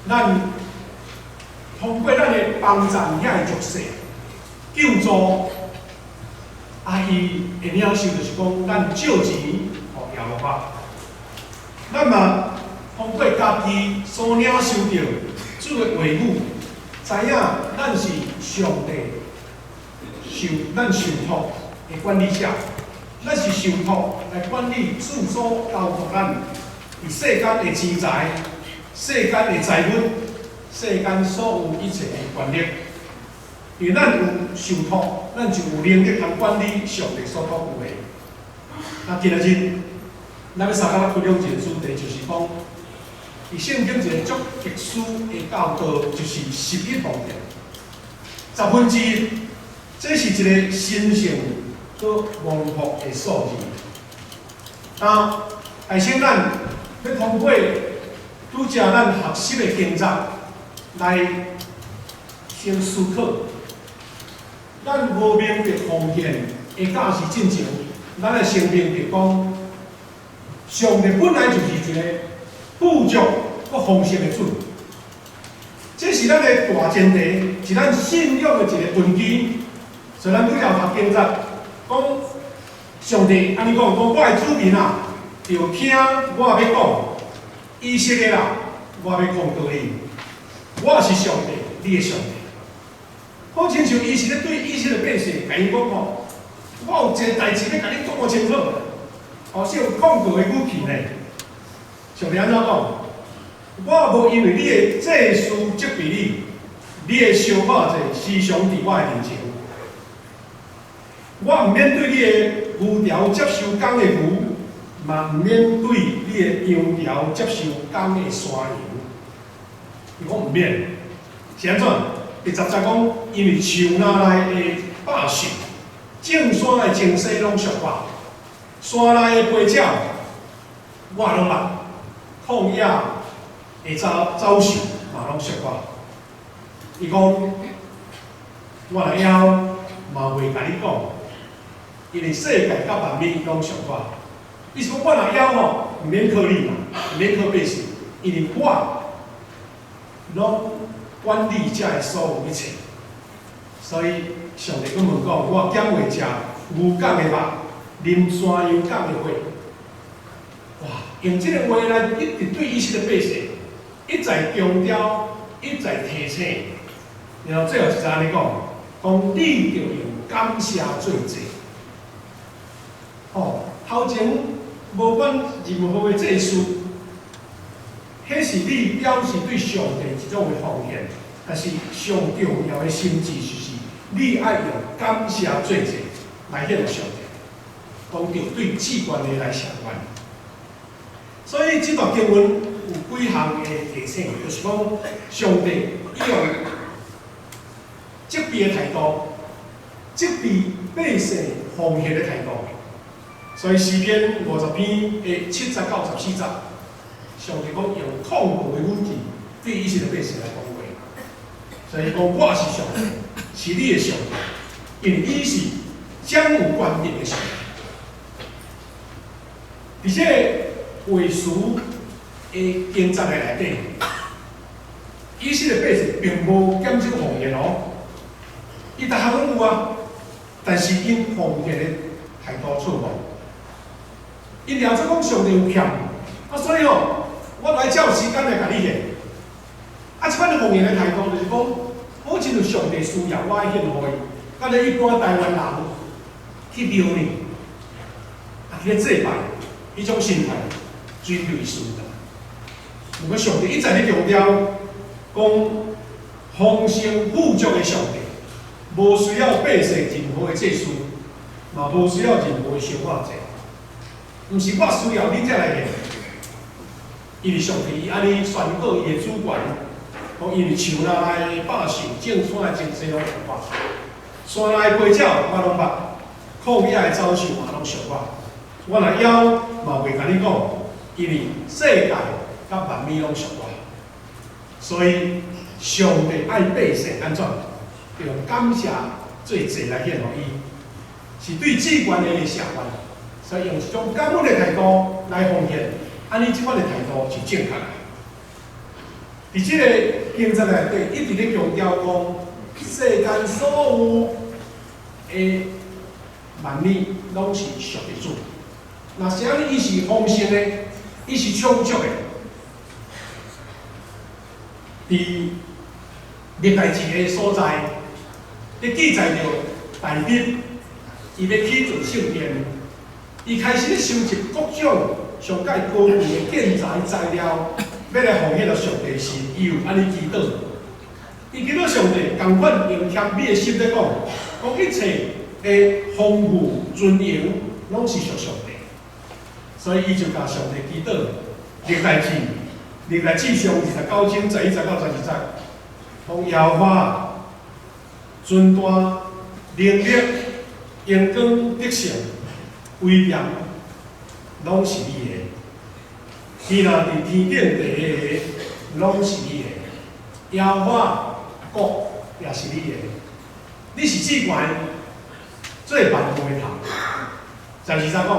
咱通過咱的幫贊遐的弱勢救助，啊，伊會領受就是講，咱借錢予耶和華。咱嘛通過家己所領受著主的話語，知影咱是上帝受咱受託的管理者，咱是受託來管理主所交託咱佇世間的錢財、世間的財物、世間所有一切的權力。因為咱有受託，咱就有能力通管理上帝所託付的。啊，今仔日咱欲相共來分享一个主題，就是講，佇聖經一个足特殊的教導，就是十一奉獻，十分之一，這是一个神聖閣蒙福的數字。啊，但是咱欲通過拄才咱學習的經節來先思考，咱無明白奉獻的價值進前，咱愛先明白講，上帝本來就是一個富足閣豐盛的主，這是咱的大前提，是咱信仰的一個根基。所以咱拄才讀經節，講上帝按呢講，講我的子民啊，著聽我欲講，以色列啊，我欲控告你，我是上帝，你的上帝。好親像伊是咧對以色列百姓，共𪜶講吼，我有一個代誌欲共你講清楚，哦，是有控告的語氣呢。上帝按怎講？我無因為你的祭司責備你，你的燒火祭時常佇我的面前。我毋免對你的牛犢接受公的牛，嘛毋免對你的羊犢接受公的山羊。伊講毋免，是按怎？第10節講，因為樹林內的百獸，眾山的精細攏屬我，山內的飛鳥，我攏捌，曠野的走獸嘛攏屬我。伊講，我若枵嘛袂共你講，因為世界佮萬物攏屬我。意思講我若枵吼，毋免靠你嘛，毋免靠百姓，因為我攏管理遮的所有一切。所以上帝閣問講，我敢會食牛犅的肉，啉山羊犅的血。哇！用這个話來一直對以色列百姓一再強調，一再提醒，然後最後一節按呢講，講你著用感謝做祭。哦，頭前無管任何的祭司，彼是你表示對上帝一種的奉獻，但是上重要的心志就是你愛用感謝做祭來獻上帝，講著對至懸的來謝願。所以這段經文有幾項的提醒，就是講上帝伊用責備的態度，責備百姓奉獻的態度。所以詩篇50篇的7節到14節，上帝講用控告的語氣對以色列百姓來講話。所以講我是上帝，是你的上帝，因為伊是掌有權柄的上帝。佇這個話詞的經節的內底，以色列百姓並無減少奉獻哦，伊逐項攏有啊，但是𪜶奉獻的態度錯誤。𪜶掠做講上帝有欠，啊，所以哦，我來照時間來共你獻。啊，這款的奉獻的態度就是講，好親像上帝需要我愛獻予伊，敢若一般台灣人去廟裡，啊，去咧祭拜，彼種心態真類似的。毋過上帝一再咧強調，講豐盛富足的上帝，無需要百姓任何的祭司，嘛無需要任何的燒火祭，毋是我需要你才來獻。因為上帝伊按呢宣告伊的主權，講因為樹林內的百獸、眾山的精細攏屬我，山內的飛鳥我攏捌，曠野的走獸嘛攏屬我。我若枵嘛袂共你講，因為世界佮萬物攏屬我。所以上帝愛百姓按怎？用感謝做祭來獻予伊，是對至懸的謝願。所以用一種感恩的態度來奉獻，按呢這款的態度是正確的。佇這個經節內底，一直咧強調講，世間所有的萬物攏是屬於主。若是按呢，伊是豐盛的，伊是充足的。佇歷代志的所在，咧記載著大衛，伊欲起造聖殿，伊開始咧收集各種上蓋高貴的建材材料，欲來奉獻予上帝時，伊有按呢祈禱。伊祈禱上帝，仝款用謙卑的心咧講，講一切的豐富尊榮，攏是屬上帝。所以伊就共上帝祈禱，歷代志，歷代志上29章11節到12節，講耶和華尊大能力、榮光得勝、威嚴，攏是你的。天若佇天頂地下，攏是你的。耶和華國也是你的。你是至懸，做萬物的頭。12節講，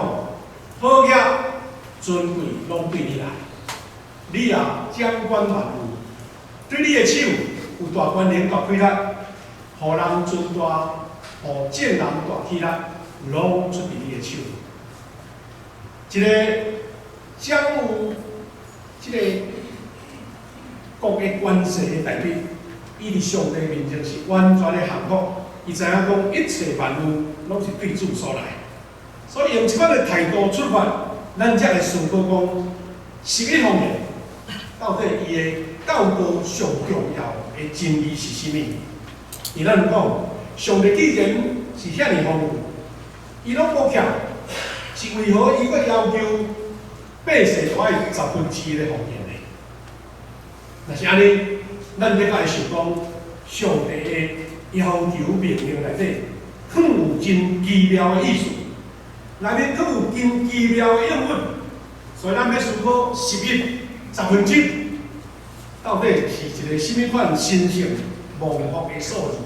好額尊貴攏對你來，你也掌管萬有，對你的手有大權能、大氣力，予人尊大，予眾人大氣力，攏出佇你的手。一個掌有這個國的權勢的大衛，伊佇上帝面前是完全的降服。伊知影講一切萬有攏是對主所來，所以用這款的態度出發，咱才會思考講十一奉獻到底伊的教導上重要的真理是啥物？伊咱講，上帝既然是遐爾豐富，伊攏無欠，是為何伊閣要求百姓都愛1/10的奉獻呢？若是按呢，咱欲來想講，上帝的要求命令內底，可能有真奇妙的意思，內面可有真奇妙的應允，所以咱欲思考十一1/10，到底是一個啥物款神聖蒙福的數字？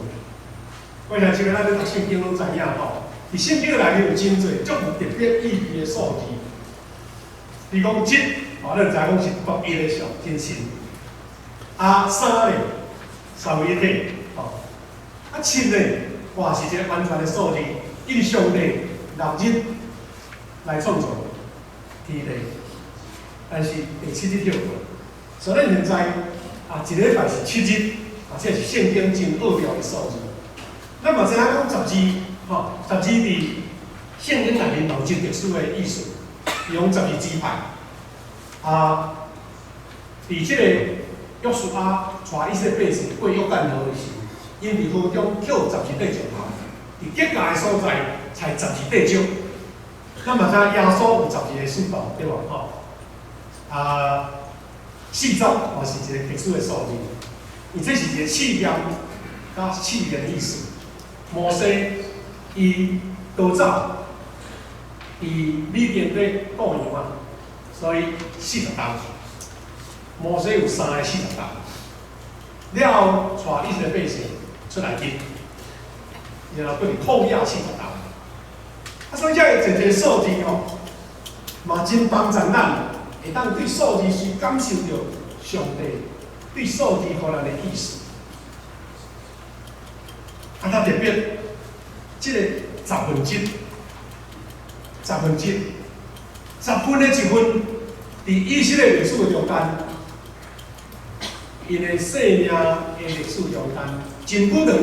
我想這個咱咧讀聖經攏知影吼，佇聖經內面有真濟足有特別意義的數字。比如講七，吼，咱知影講是獨一的上真神。啊，三咧，三位一體，吼。啊，七咧，哇，是一個完全的數字，因為上帝6日來創造天地，但是第七日歇睏。所以咱現在啊，一禮拜是7日，啊，這是聖經真奧妙的數字。咱嘛知影講十二，吼，十二佇聖經內面有真特殊的意思，用十二支派。啊，佇這個約書亞帶以色列百姓過約旦河的時，𪜶佇河中抾十二塊石頭，佇結界的所在採十二塊石。咱嘛知影耶穌有12個使徒，對無？吼，啊，40嘛是一個特殊的數字，伊這是一個試驗佮試驗的意思。摩西伊逃走，佇米甸咧顧羊啊，所以四十冬。摩西有三个四十冬，了後帶以色列百姓出埃及，然後閣佇曠野四十冬。啊，所以這個濟濟數字吼，嘛真幫助咱，會當對數字是感受著上帝對數字予咱的意思。啊，較特別，這個十分之，十分之，十分的一份，佇以色列歷史的中間，𪜶的生命的歷史中間，真不長。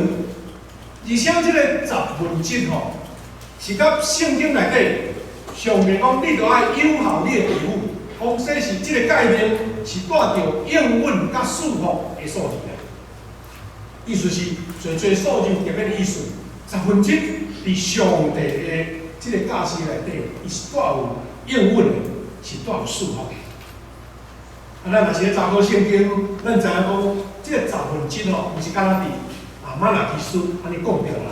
而且這個十分之吼，是佮聖經內底上面講，你著愛友好你的弟母，講這是這個概念是帶著應允佮祝福的數字來。意思是，濟濟數字有特別的意思。十分之佇上帝的這個教示內底，伊是帶有應允的，是帶有祝福的。啊，咱若是咧查考聖經，咱知影講，這個十分之吼，毋是干焦佇啊瑪拉基書按呢講著爾。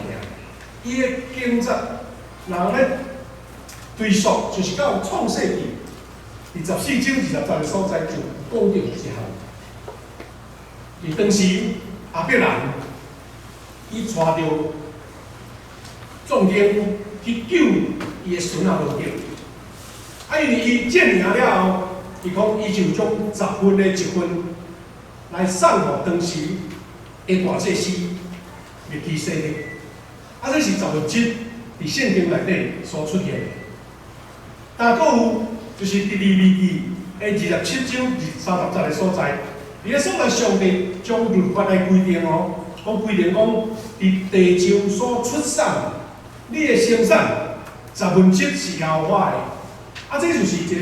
伊的經節，人咧追溯，就是到創世記24章20節的所在就講著這項。佇當時亞伯蘭，伊帶著壯丁去救伊的孫仔羅得。啊，因為伊戰贏了後，伊講伊就將十分的一份來送予當時的大祭司麥基洗德。啊，這是十分之一佇聖經內底所出現的。但閣有就是佇利未記的27章30節的所在，佇个所在上帝將律法來規定哦，講規定講，佇地上所出產，你的生產十分之一是耶和華的。啊，這就是一個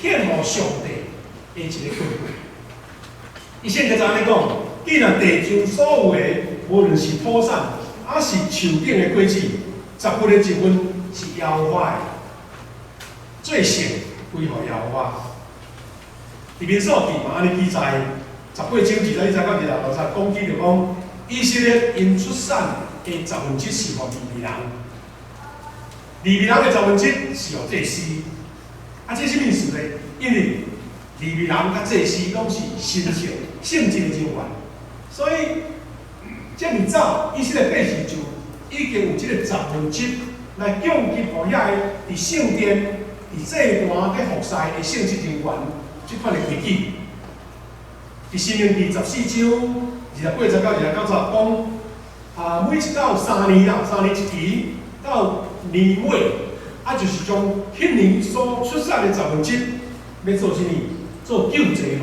獻予上帝的一個規矩。伊聖經就按呢講，既然地上所有的，無論是土產，抑是樹頂的果子，十分的一份是耶和華的，做聖歸予耶和華。佇民數記嘛按呢記載，18章21節到26節，講起就講，以色列𪜶出產的十分之一是予利未人，利未人的十分之一是予祭司。啊，這啥物意思呢？因為利未人佮祭司攏是神聖聖職的人員，所以這麼早以色列百姓就已經有這個十分之一來供給予遐个佇聖殿、佇祭壇咧服侍的聖職人員這款的規矩。佇申命記14章28節到29節講，啊，每一到三年啦，三年一期到年尾，啊，就是將彼年所出產的十分之一，欲做啥物？做救濟予伊。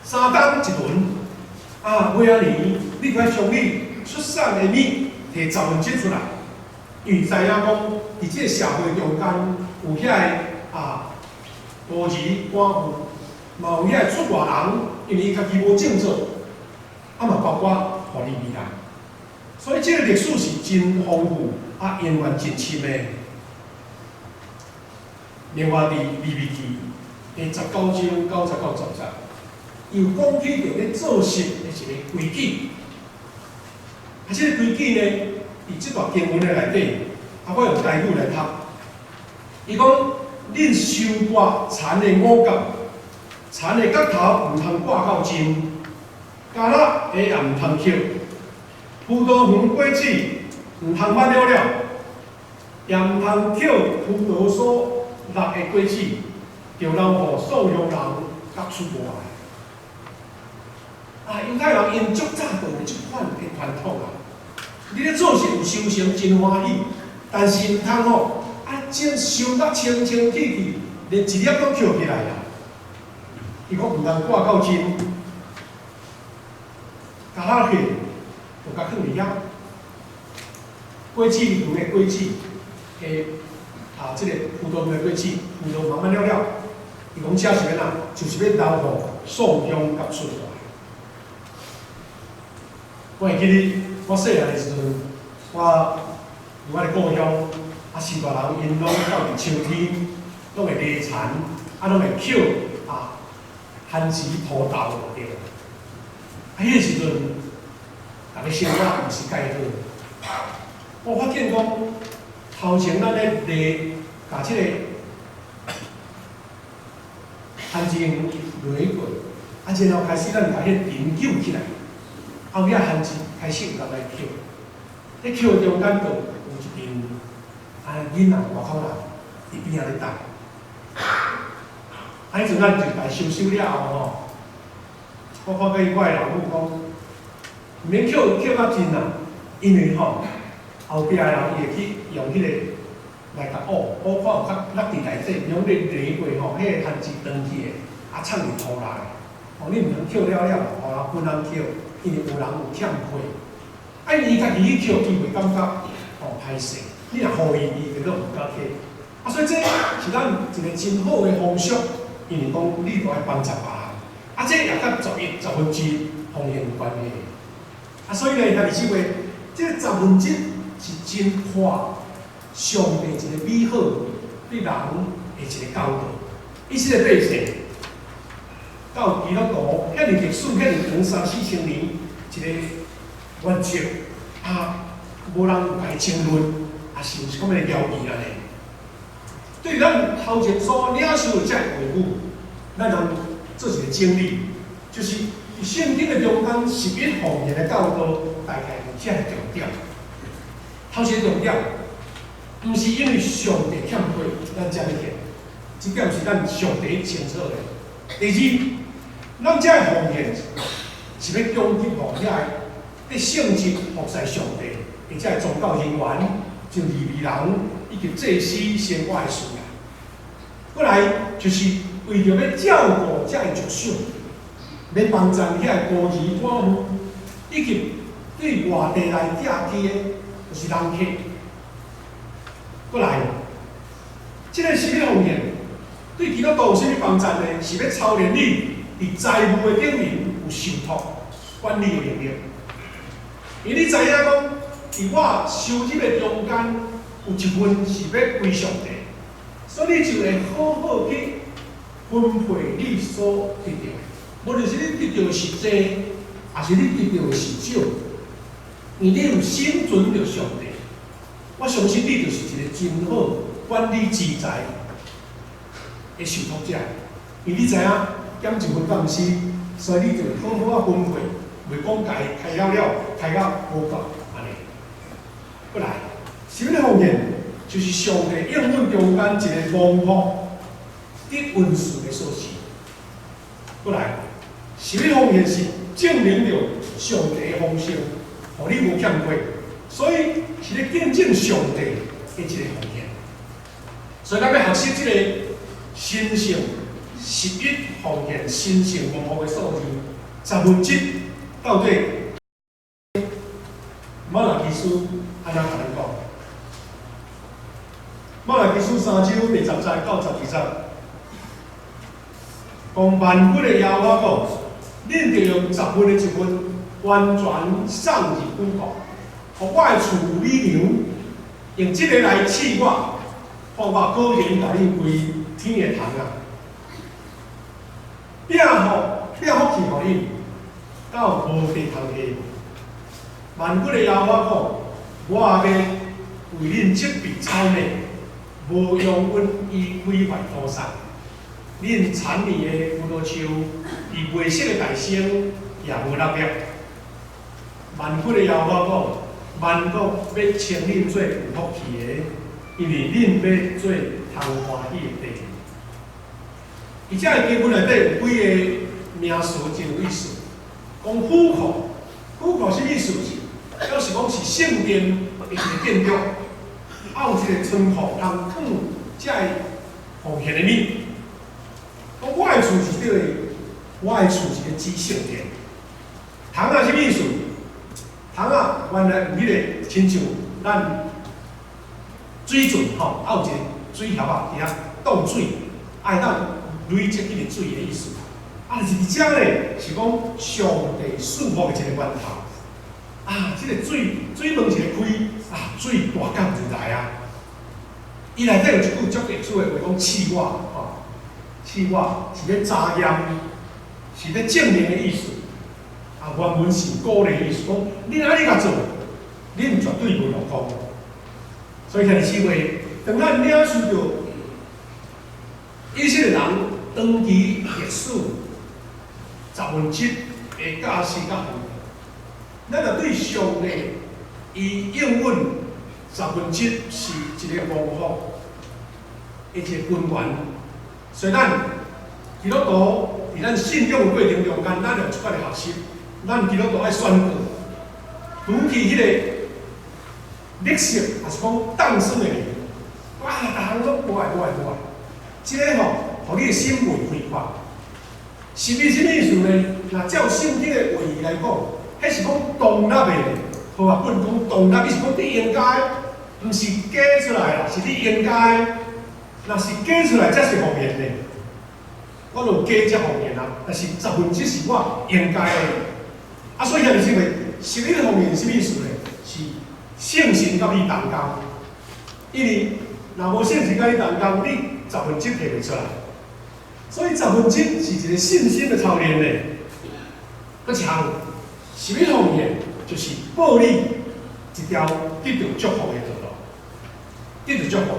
三冬一輪，啊，尾仔年你該將你出產的物提十分之一出來，因為知影講，佇這個社會中間有遐个啊孤兒寡婦，嘛有遐個出外人，因為伊家己無種做，啊嘛包括予利未人，所以這個歷史是真豐富，啊淵源真深的。另外，佇利未記第19章9節到10節，又講起著咧做聖的一個規矩。啊，這個規矩呢，佇這段經文的內底，啊，我用台語來讀。伊講：恁收割田的五穀，田的角頭毋通掛到盡，橄欖的也毋通抾，葡萄園果子毋通挽了了，也毋通抾葡萄所落的果子，著留予送鄉人佮出外。啊，猶太人𪜶足早就有這款的傳統啊！你咧做事有收成真歡喜，但是毋通吼，啊，種收甲清清氣氣，連一粒攏抾起來啊！伊講毋通掛到盡，橄欖葉就共囥佇遐，果子園的果子的啊，這個葡萄園的果子，葡萄慢慢了了，伊講這是欲按怎？就是欲留予送鄉佮出外。我會記得我細漢的時陣，我佇我的故鄉，啊，序大人𪜶攏到佇秋天，攏會犁田，啊，攏會抾啊番薯土豆對。啊，彼個時陣，逐个生活毋是蓋好。我發現講，頭前咱咧犁，共這個番薯犁過，啊，然後開始咱共彼個田搝起來。後尾番薯開始有人來抾，咧抾中間就有一陣啊囡仔外口人佇邊仔咧等。啊，彼陣咱就來收收了後吼，我看見我的老母講，毋免抾抾較盡啦，因為吼後壁的人伊會去用彼個來共挖，挖看有較落佇內底，用咧犁過吼，彼個番薯斷去的，啊藏佇土內。哦，你毋通抾了了，予人分人抾。因為有人有欠缺，啊，伊家己去抾，伊會感覺哦歹勢。你若予伊，伊就閣毋敢摕。啊，所以這是咱一個真好的風俗，因為講你都愛幫助別人，啊，這也佮十一十分之一奉獻有關係。啊，所以呢，兄弟姊妹，這個十分之一是真看上帝一個美好對人的一個教導。以色列百姓到基督徒遐爾歷史遐爾長三四千年一個原則，啊，無人有共伊爭論，啊，是毋是講欲來搖旗按呢？對咱頭前所領受的這個話語，咱通做一個整理，就是佇聖經的中間十一奉獻的教導，大概有這個重點。頭一個重點，毋是因為上帝欠缺，咱才欲獻，這點是咱上帝清楚的。第二，咱這個奉獻是欲供給予遐个佇聖職服侍上帝，或者宗教人員、像利未人以及祭司生活的需要。過來就是為著欲照顧遮个族屬，欲幫贊遐个孤兒寡婦，以及對外地來寄居的，就是人客。過來，這个十一奉獻對基督徒有啥物幫贊呢？是欲操練你佇財務的頂面有受託管理的能力。因為你知影講，佇我收入的中間有一份是欲歸上帝，所以你就會好好去分配你所得著的。無論是你得著的是濟，抑是你得著的是少，因為你有心存著上帝，我相信你就是一個真好管理資財的受託者。因為你知影減一分敢毋是，所以你就好好仔分配，袂講家開了了，開到無夠按呢。過來，十一奉獻就是上帝應允中間一個蒙福得恩賜的鎖匙。過來，十一奉獻是證明著上帝的豐盛，予你無欠過，所以是咧見證上帝的一個奉獻。所以咱欲學習這個神聖十一奉獻神聖蒙福的數字，十分之一到底瑪拉基書按怎共咱講？瑪拉基書三章第10節到12節，講萬軍的耶和華講：恁著用十分的一份，完全送入府庫，予我的厝有米糧，用這個來試我，看我果然共恁開天的窗仔，變福氣予恁，到無地通下。萬軍的耶和華講：我欲為恁準備草麥，無用阮伊毀壞土產。恁田裡的葡萄樹，佇未熟的大生也無落葉。萬軍的耶和華講：萬國欲稱恁做有福氣的，因為恁欲做通歡喜的地。佇這个經文內底有幾个名詞真有意思，講府庫，府庫啥物意思？是表示講是聖殿的一個建築，啊有一個倉庫通囥這个奉獻的物。講我的厝是叫做，我的厝是咧指聖殿。窗仔啥物意思？窗仔原來有彼个親像咱水圳吼，啊有一個水峽仔佇遐擋水，啊會當累積彼個水的意思。啊，但是佇遮咧是講上帝賜福的一個源頭。啊，這個水水門一个開，啊，水大港就來啊。伊內底有一句足特殊的話，講試我，吼，試我是咧查驗，是咧證明的意思。啊，原文是鼓勵的意思，講恁按呢共做，恁絕對袂落空。所以兄弟姊妹，當咱領受著以色列人長期歷史十分之一的教示佮訓導，咱若對上帝伊應允十分之一是一個蒙福的一個根源，所以咱基督徒佇咱信仰的過程中間，咱有這款的學習，咱基督徒愛宣告，除去彼個綠色，抑是講凍霜的靈，哇，逐項攏無愛無愛無愛，這个吼，予你的心袂開闊。十一啥物意思呢？若照聖經的話語來講，彼是講獨立的，好啊，本講獨立，伊是講你應該，毋是加出來啦，是你應該。若是加出來才是奉獻的，我就加才奉獻啊。但是十分之一是我應該的。啊，所以兄弟姊妹，十一奉獻是啥物意思呢？是聖神佮你同工，因為若無聖神佮你同工，你十分之一提袂出來。所以十分之一是一個信心的操練呢。閣一項，十一奉獻就是報你一條得著祝福的道路，得著祝福。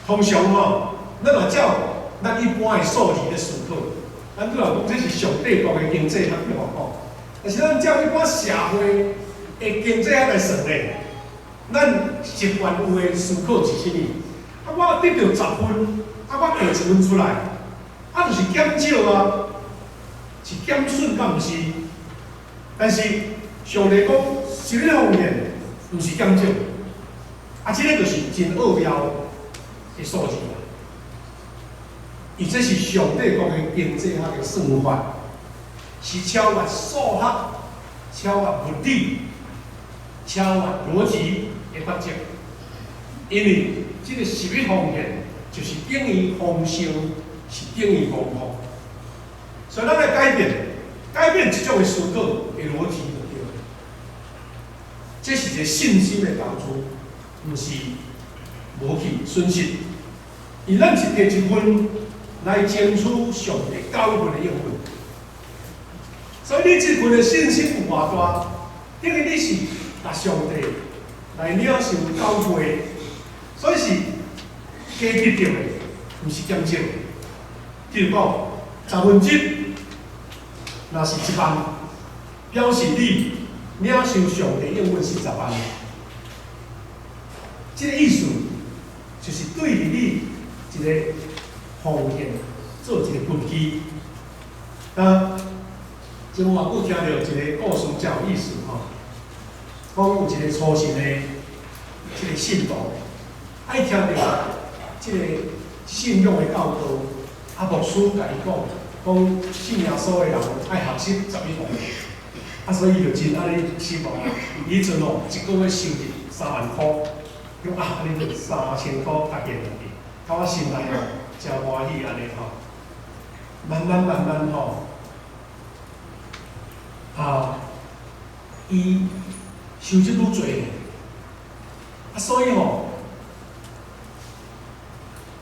通常吼，咱若照咱一般的數字咧思考，咱拄仔講這是上帝國的經濟學對無吼？但是咱照一般社會的經濟學來算咧，咱習慣有的思考是啥物？啊，我得著十分，啊，我提一分出來，啊，就是減少啊。是減損，敢毋是？但是上帝講十一奉獻，毋是減少，啊，這個就是真奧妙的數字啦。伊這是上帝國的經濟學的算法，是超越數學、超越物理、超越邏輯的法則。因為這個十一奉獻就是等於豐收，是等於豐富。所以咱來改變，改變這種的思考的邏輯就對了。這是一個信心的投資，毋是無去損失。因咱是提一份來爭取上帝九份的應允。所以你這份的信心有偌大，等於你是共上帝來領受九倍，所以是加得著的，毋是減少的。比如講，十分之一若是1萬，表示你領受上帝應允是10萬。這個意思就是對佇你一個奉獻做一個根基。啊，前無偌久聽著一個故事，誠有意思吼。講有一個粗信的這個信徒，愛聽著這個信仰的教導，啊，牧師共伊講，講信耶穌的人愛學習十一奉獻，啊，所以伊就真按呢希望，伊彼陣吼一個月收入3萬箍，講啊，按呢就3000箍家己會去，感覺心內吼誠歡喜按呢吼，慢慢慢慢吼，啊，伊收入愈濟，啊，所以吼，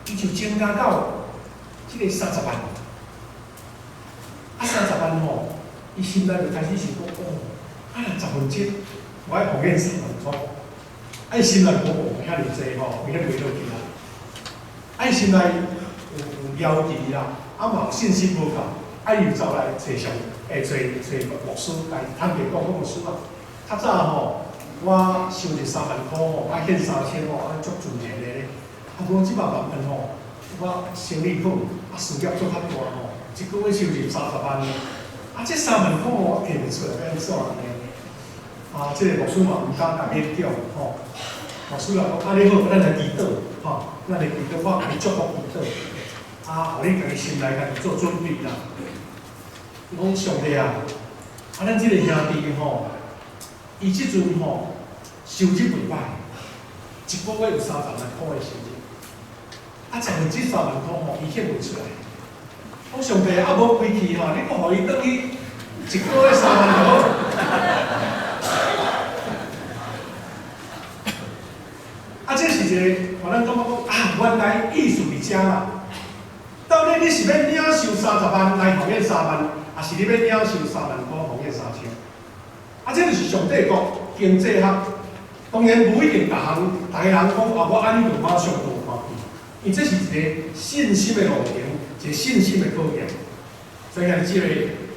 伊就增加到這個三十萬，啊，三十萬吼，伊心內就開始想講，哦，啊，若十分之一，我愛奉獻3萬箍，啊，伊心內無無遐爾濟吼，伊遐袂落去啦，啊，伊心內有搖旗啦，啊嘛有信心無夠，啊，伊就走來揣上，揣牧師，共伊坦白講，講牧師啊，較早吼，我收入3萬箍吼，啊獻3000吼，啊足自然的咧，啊，無這擺慢慢吼，我生意好，啊事業做較大吼，一個月收入30萬，啊這3萬箍我摕袂出來，欲按怎呢？啊，這個牧師嘛毋敢共勉強吼，牧師就講，按呢好，咱來祈禱，吼，咱來祈禱，我共你祝福祈禱，啊，予你家己心內家己做準備啦。伊講上帝啊，啊咱這個兄弟吼，伊這陣吼收入袂歹，一個月有30萬箍的收入，啊，十分之3萬箍吼，伊獻袂出來。講上帝啊，無規氣吼，你閣予伊轉去一個月3萬箍。啊，這是一個，予咱感覺講啊，原來意思佇遮啦。到底你是欲領受三十萬來奉獻三萬，抑是你欲領受3萬箍奉獻3000？啊，這就是上帝國經濟學。當然無一定逐項，逐個人講啊，我按呢就馬上就有歡喜。因這是一個信心的路程，一個信心的考驗。所以兄弟姊妹，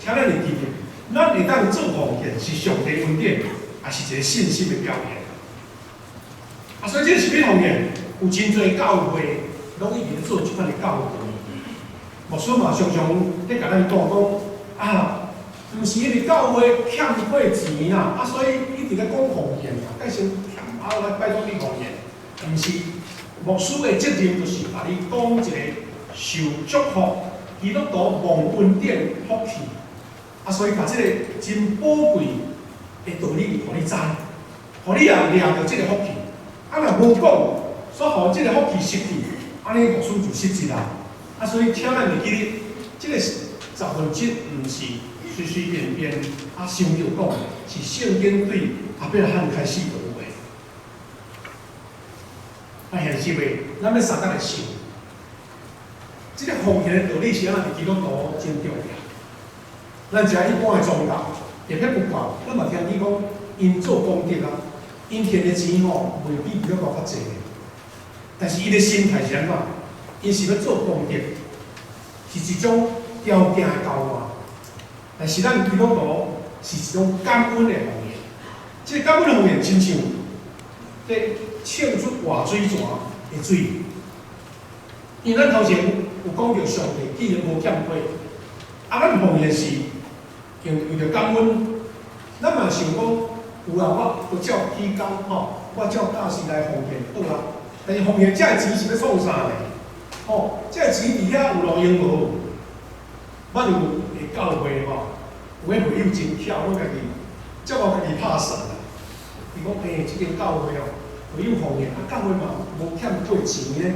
請咱會記得，咱會當做奉獻是上帝恩典，也是一個信心的表現。啊，所以這十一奉獻，有真濟教會攏一直做這款的教導。牧師嘛常常咧共咱講講啊，毋是因為教會欠缺錢啦，啊，所以一直咧講奉獻啊，改先欠啊來拜託你奉獻，毋是牧師的責任就是共你講一個受祝福、基督徒蒙恩典福氣，啊，所以共這個真寶貴的道理，予你知，予你也掠著這個福氣。啊，若無講，所予這個福氣失去，按呢牧師就失職啦。啊，所以請咱會記得，這個十分之一毋是隨隨便便啊，想著講，是聖經對亞伯拉罕開始就有的。啊，現實的，咱欲相共來想，這個奉獻的道理是按怎佇基督徒真重要。咱食一般的宗教，特別佛教，咱嘛聽見講，𪜶做功德啊，𪜶獻的錢吼，袂比基督教較濟。但是伊的心態是按怎？𪜶是欲做功德，是一種條件的交換。但是咱基督徒是一種感恩的奉獻。這個感恩的奉獻，親像咧衝出活水泉的水。因為咱頭前有講著上帝既然無欠缺，啊，咱奉獻是用為著感恩，咱嘛想講有啊，我都照起工吼，我照教時來奉獻好啊。但是奉獻這个錢是欲創啥呢？吼，這个錢佇遐有路用無？咱有的教會吼，有的會友真巧，攏家己照顧家己拍算啦。伊講欸，這間教會哦，會友奉獻，啊教會嘛無欠過錢咧，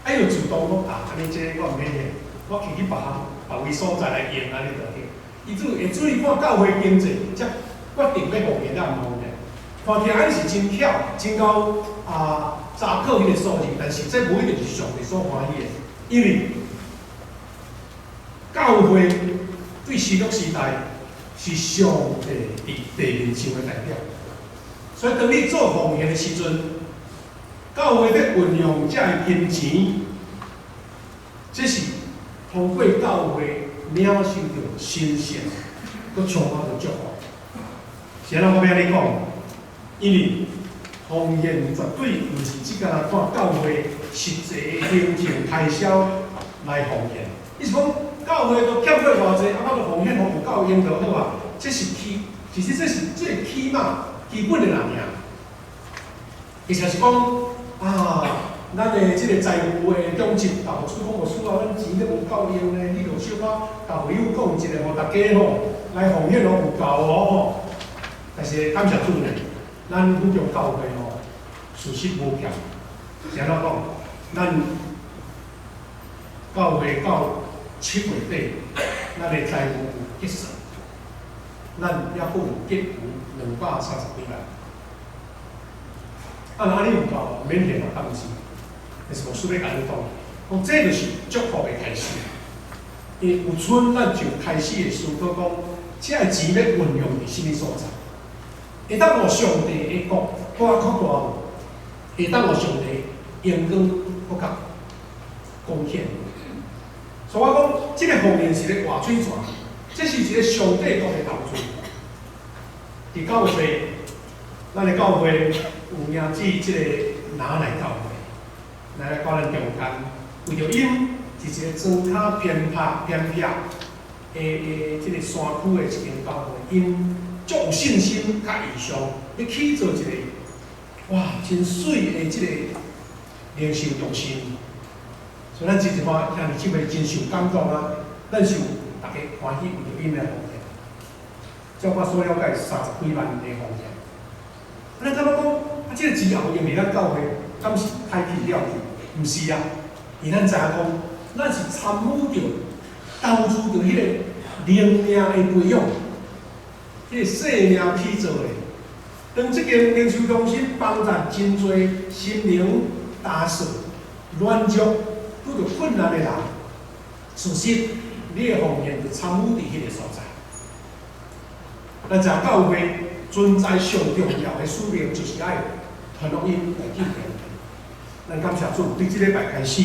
啊伊就主動講啊，按呢這我毋免獻，我去去別項別位所在來用按呢就對。伊就會注意看教會經濟，才決定欲奉獻抑毋奉獻。看起來按呢是真巧，真夠啊查考彼個數字，但是這無一定是上帝所歡喜的，因為教會對新約時代是上帝佇地面上的代表，所以當你做奉獻的時陣，教會咧運用這个金錢，這是通過教會領受著神聖，閣充滿著祝福。是按怎我欲按呢講？因為奉獻絕對毋是只干焦看教會實際的行政開銷來奉獻。意思講，教會都欠過偌濟，啊，我都奉獻予有夠用就好啊。這是起，其實這是最起碼基本的爾。意思是講，啊，咱的這个財務的長執，甲牧師講，牧師啊，阮錢咧無夠用咧，你著小可共會友講一下，予大家吼來奉獻予有夠哦吼。但是感謝主呢，咱府中教會吼，事實無欠。是按怎講？咱教會到7月底，咱的財務有結算，咱猶閣有結餘230幾萬。啊，若按呢有夠，免獻嘛，敢毋是？但是牧師欲共你講，講這就是祝福的開始。因為有春咱就開始會思考講，這个錢欲運用佇啥物所在？會當予上帝的國閣較擴大無？會當予上帝榮光閣較貢獻。所以我講，這个奉獻是咧活水泉，這是一个上帝國的投資。佇教會，咱的教會有迎接這个拿來教會，來來到咱中間，為著𪜶是一个莊跤偏僻偏僻的的這个山區的一間教會，𪜶足有信心佮異象，欲起做一个哇真媠的這个靈修中心。所以咱真濟看兄弟姊妹真受感動啊！咱是有大家歡喜為著𪜶來奉獻。照我所了解，30幾萬的奉獻。咱感覺講，啊，這个錢也有用佇咱教會，敢是歹去了去？毋是啊，因為咱知影講，咱是參與著、投資著彼個靈命的培養，彼個生命起做的。當這間靈修中心幫助真濟心靈焦燥、軟弱、拄著困難的人，事實你的奉獻就參與佇彼個所在。咱知教會存在上重要的使命，就是愛傳福音來救人。咱感謝主，對這禮拜開始，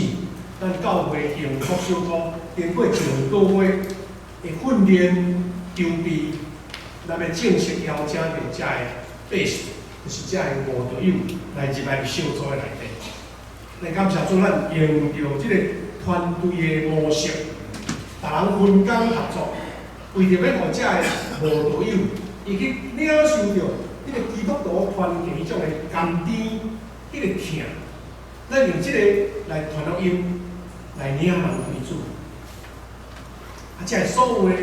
咱教會幸福小組經過一兩個月的訓練籌備，咱欲正式邀請著遮个百姓，就是遮个慕道友來入來小組的內底。咱感謝主，咱用著這個團隊的模式，逐人分工合作，為著欲予遮个慕道友，伊去領受著彼個基督徒團體彼種的甘甜，彼個疼，咱用這個來傳福音，來領人歸主。啊，這个所有的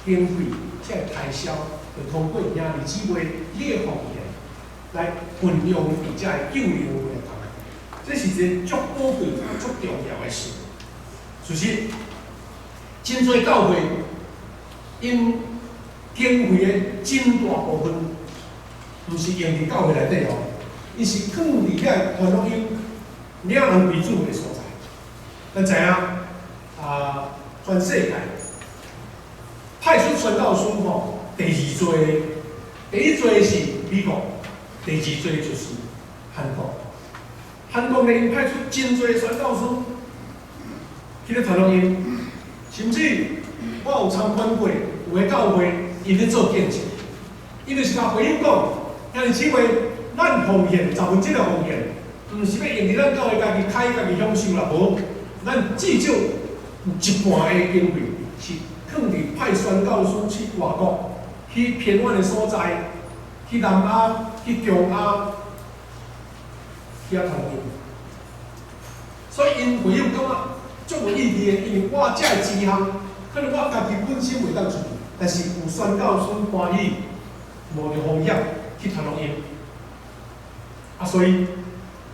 經費，這个開銷，就通過兄弟姊妹你的奉獻來運用佇遮个救靈的工。這是一個足寶貴、足重要的事。事實，真濟教會𪜶經費的真大部分，毋是用佇教會內底哦，伊是囥佇遐傳福音、領人歸主的所在。咱知影啊，全世界派出傳道書吼，第二濟，第一濟是美國，第二濟就是韓國。韓國呢，𪜶派出真濟傳教師去咧傳福音，甚至我有參觀過，有的教會𪜶咧做見證，伊就是共會友講，兄弟姊妹，咱奉獻十分之一奉獻，毋是欲用佇咱教會家己開、家己享受啦，無，咱至少有一半的經費是囥囥佇派宣教師去外國，去偏遠的所在，去南亞，去中亞，去遐傳福音。所以𪜶會友感覺足有意義的，因為我遮的錢項，可能我家己本身袂當出去，但是有宣教師歡喜，冒著風險去傳福音。啊，所以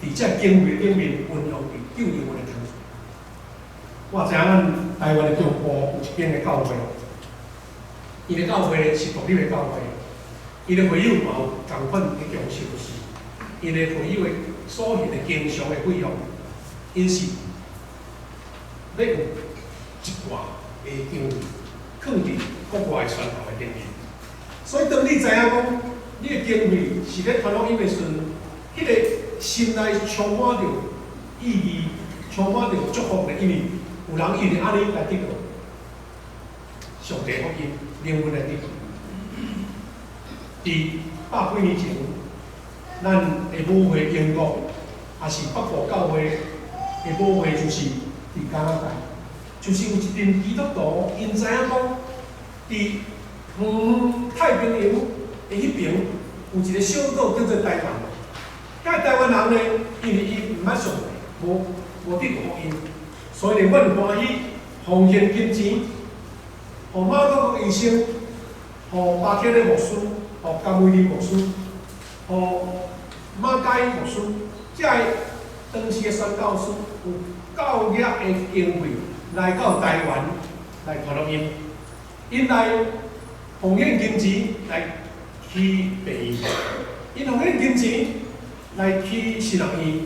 佇這經費頂面運用佇救人的工作。我知影咱台灣的中部有一間的教會，伊的教會是獨立的教會，伊的會友嘛有仝款的共識，就是𪜶的會友的所獻的經常的費用，𪜶是欲有一寡的經費，囥佇國外宣教的頂面。所以當你知影講，你的經費是咧傳福音的時陣，彼個心內充滿著意義，充滿著祝福的，因為有人因為按呢來得著上帝福音，靈魂來得著。佇百幾年前，咱的母會英國，也是北部教會的母會，就是佇加拿大，就是有一陣基督徒，𪜶知影講，佇遠遠太平洋的彼爿有一個小島叫做台灣。遐台灣人呢，因為伊毋捌上帝，無得著福音，所以呢，阮歡喜奉獻金錢，予馬可國醫生，予巴克的牧師，予甘威林牧師，予馬該牧師，這个當時的宣教師有夠額的經費來到台灣來傳福音，𪜶來奉獻金錢來起病院，𪜶奉獻金錢來起神學院、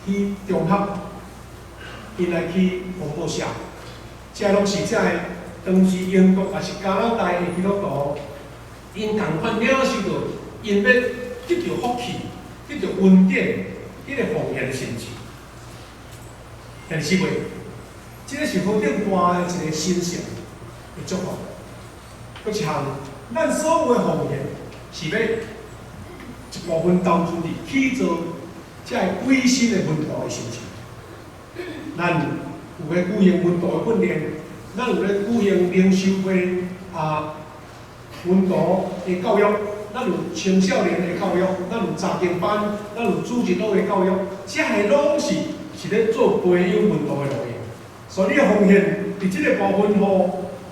起中學，𪜶來起廣播社，這攏是這个當時英國抑是加拿大的基督徒，𪜶仝款領受著，𪜶欲得著福氣、得著恩典，彼個奉獻的心志。兄弟姊妹，這个是何等大的一個神聖的祝福。閣一項，咱所有的奉獻是欲一部分投資佇去做這个歸心的門徒的心志。咱有咧舉行門徒的訓練，咱有咧舉行靈修會啊，門徒的教育，咱有青少年的教育，咱有查經班，咱有主日學的教育，這个攏是咧做培養門徒的路用。所以你的奉獻佇這个部分，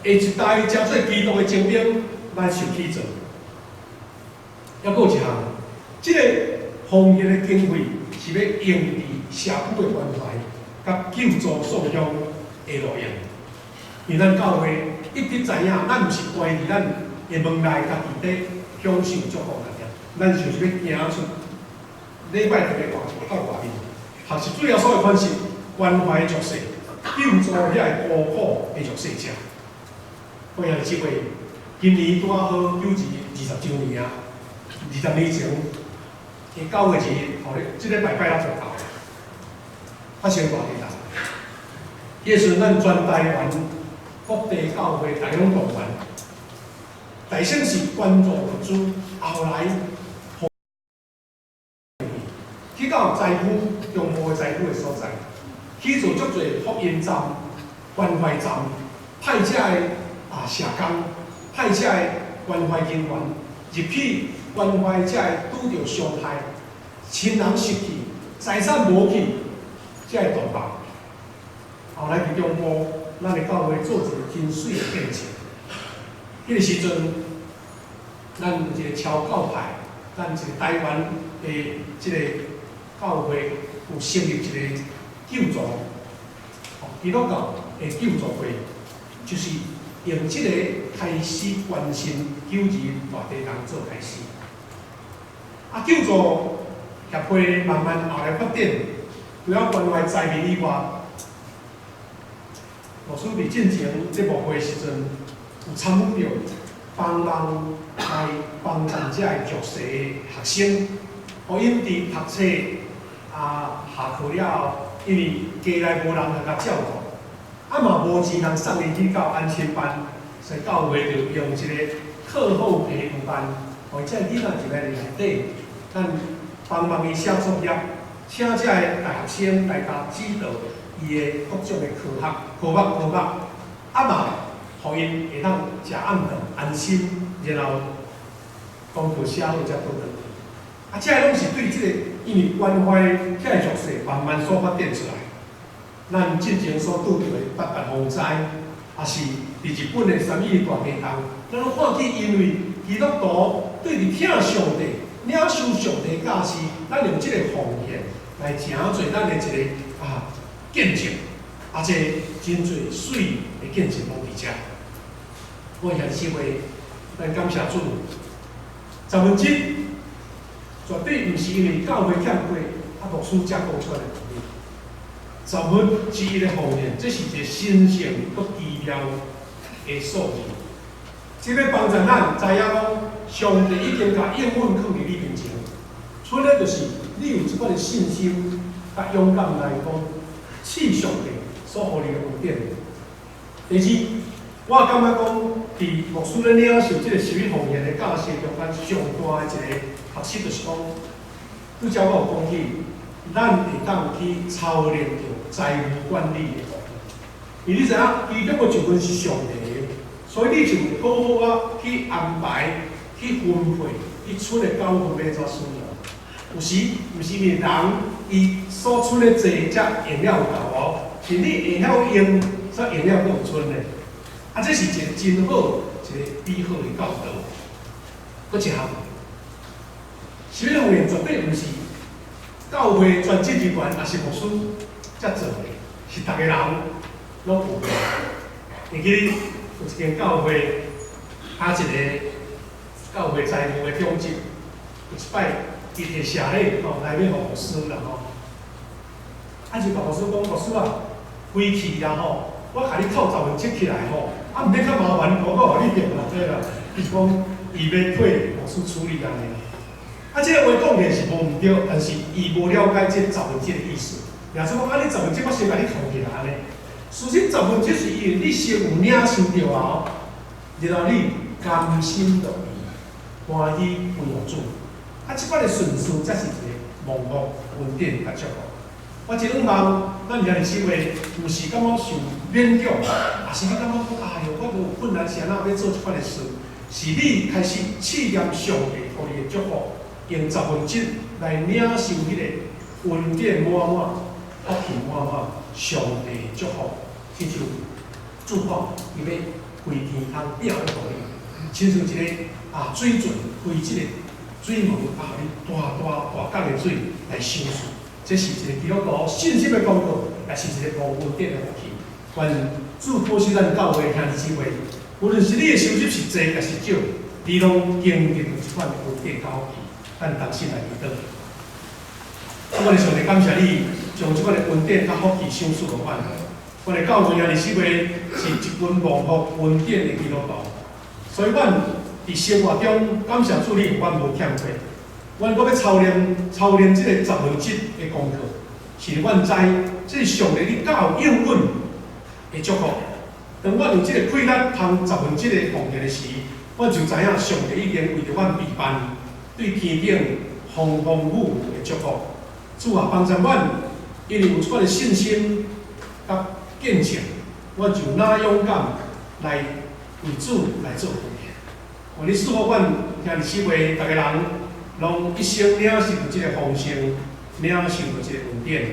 予下一代成做基督的精兵來受起造。猶閣有一項，這个奉獻的經費是欲用佇社區的關懷佮救助送鄉的路用。因為咱教會一直知影，咱毋是關佇咱的門內家己咧享受祝福爾，咱就是欲行出禮拜日的外到外面，學習主耶穌的款式，關懷弱勢，救助遐个孤苦的弱勢者。各位兄弟姊妹，今年拄仔好9一20週年啊！20年前，的9月2日，予你這禮拜拜了就到，發生偌濟啦？彼時陣，咱全台灣各地教會大攏動員，大省是捐助物資，後來去到災區，中部的災區的所在，去做足濟福音站、關懷站，派遮的啊社工，派遮的關懷人員入去關懷遮的拄著傷害、親人失去、財產無去，遮的同胞。後來佇中部，咱的教會做一個真媠的見證。彼個時陣，咱有一個超教派，咱一個台灣的這個教會有成立一個救助，基督教的救助會，就是用這個開始關心九二大地震做開始。啊，救助協會慢慢後來發展，除了關懷災民以外，牧師佇進前這牧會時陣，有參與著幫忙來幫助這个弱勢的學生，予𪜶佇讀冊啊下課了後，因為家內無人來共照顧，啊嘛無錢通送𪜶去到安親班，所以教會就用一個課後陪讀班，予這个囡仔入來內底，咱幫忙伊寫作業，請這个大學生來共指導伊的各種的科學、科目、科目，啊嘛予𪜶會當食暗頓安心，然後功課寫好才倒轉去。啊，這个攏是對這個因為關懷遐个弱勢慢慢所發展出來。咱進前所拄著的八八風災，也是佇日本的三一一大地震，咱攏看見因為基督徒對佇疼上帝、領受上帝教示，咱用這個奉獻來成做咱的一個見證，啊，這真濟媠的見證攏佇遮。我兄弟姊妹，咱感謝主，十分之一絕對毋是因為教會欠過，啊牧師才講出來的道理。十分之一的奉獻，這是一個神聖閣奇妙的數字。這欲幫助咱知影講，上帝已經共應允囥佇你面前。剩的就是你有這款的信心，佮勇敢來講，試上帝所予你的恩典。第二，我感覺講，佇牧師咧領受這個十一奉獻的教示中間，上大的一個學習就是講，拄才我有講起，咱會當去操練著財務管理的部分。因為你知影，其中的一份是上帝的，所以你就會好好仔去安排、去分配，伊剩的九份欲怎使用。有時毋是因為人伊所剩的濟才用了有夠哦，是你會曉用，才用了閣有剩的。啊，這是一個真好、一個美好的教導。閣一項，十一奉獻絕對毋是教會專職人員，抑是牧師才做的，是逐个人攏有的。會記得有一間教會，啊，一個教會財務的長執，有一擺伊提謝禮吼來欲予牧師啦吼，啊就共牧師講，牧師啊，規氣啊吼，我共你扣十分之一起來吼，啊毋免較麻煩，我閣予你用啦，對啦。伊就講伊欲替牧師處理按呢。啊，這个話講起來是無毋對，但是伊無了解這十分之一的意思。耶穌講啊，你十分之一我先共你扣起來按呢。事實十分之一是因為你先有領受著啊，然後你甘心樂意歡喜歸予主。啊，這款的順序才是一個蒙福恩典佮祝福。我真望咱兄弟姊妹，毋是感覺受勉強，抑是你感覺講，哎喲，我都有困難，是按怎欲做這款的事？是你開始試驗上帝予你的祝福，用十分之一來領受彼個恩典滿滿、福氣滿滿，上帝的祝福，親像主講，伊欲開天窗餅欲予你，親像一個水圳開這個水門啊，予你大大大港的水來賞賜。這是一個基督徒信心的功課，也是一個蒙恩典的福氣。願主保守咱教會兄弟姊妹，無論是你的收入是濟抑是少，你攏經歷這款的恩典佮福氣。咱同心來祈禱。我的上帝感謝你，將這款的恩典佮福氣賞賜予阮。阮的教會兄弟姊妹是一群蒙福恩典的基督徒，所以阮佇生活中感謝主，你予阮無欠過。阮閣欲操練操練這個十分之一的功課，是阮知這是上帝你教應允的祝福。當阮有這個氣力通十分之一的奉獻的時，阮就知影上帝已經為著阮備辦對天頂風風雨雨的祝福。主啊，幫助阮，因為有這款的信心佮見證，阮就若勇敢來為主來做奉獻。願你賜福阮兄弟姊妹，逐个人攏一生領受這個豐盛，領受這個恩典。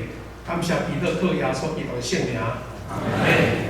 感謝基督靠耶穌基督的聖名。阿門。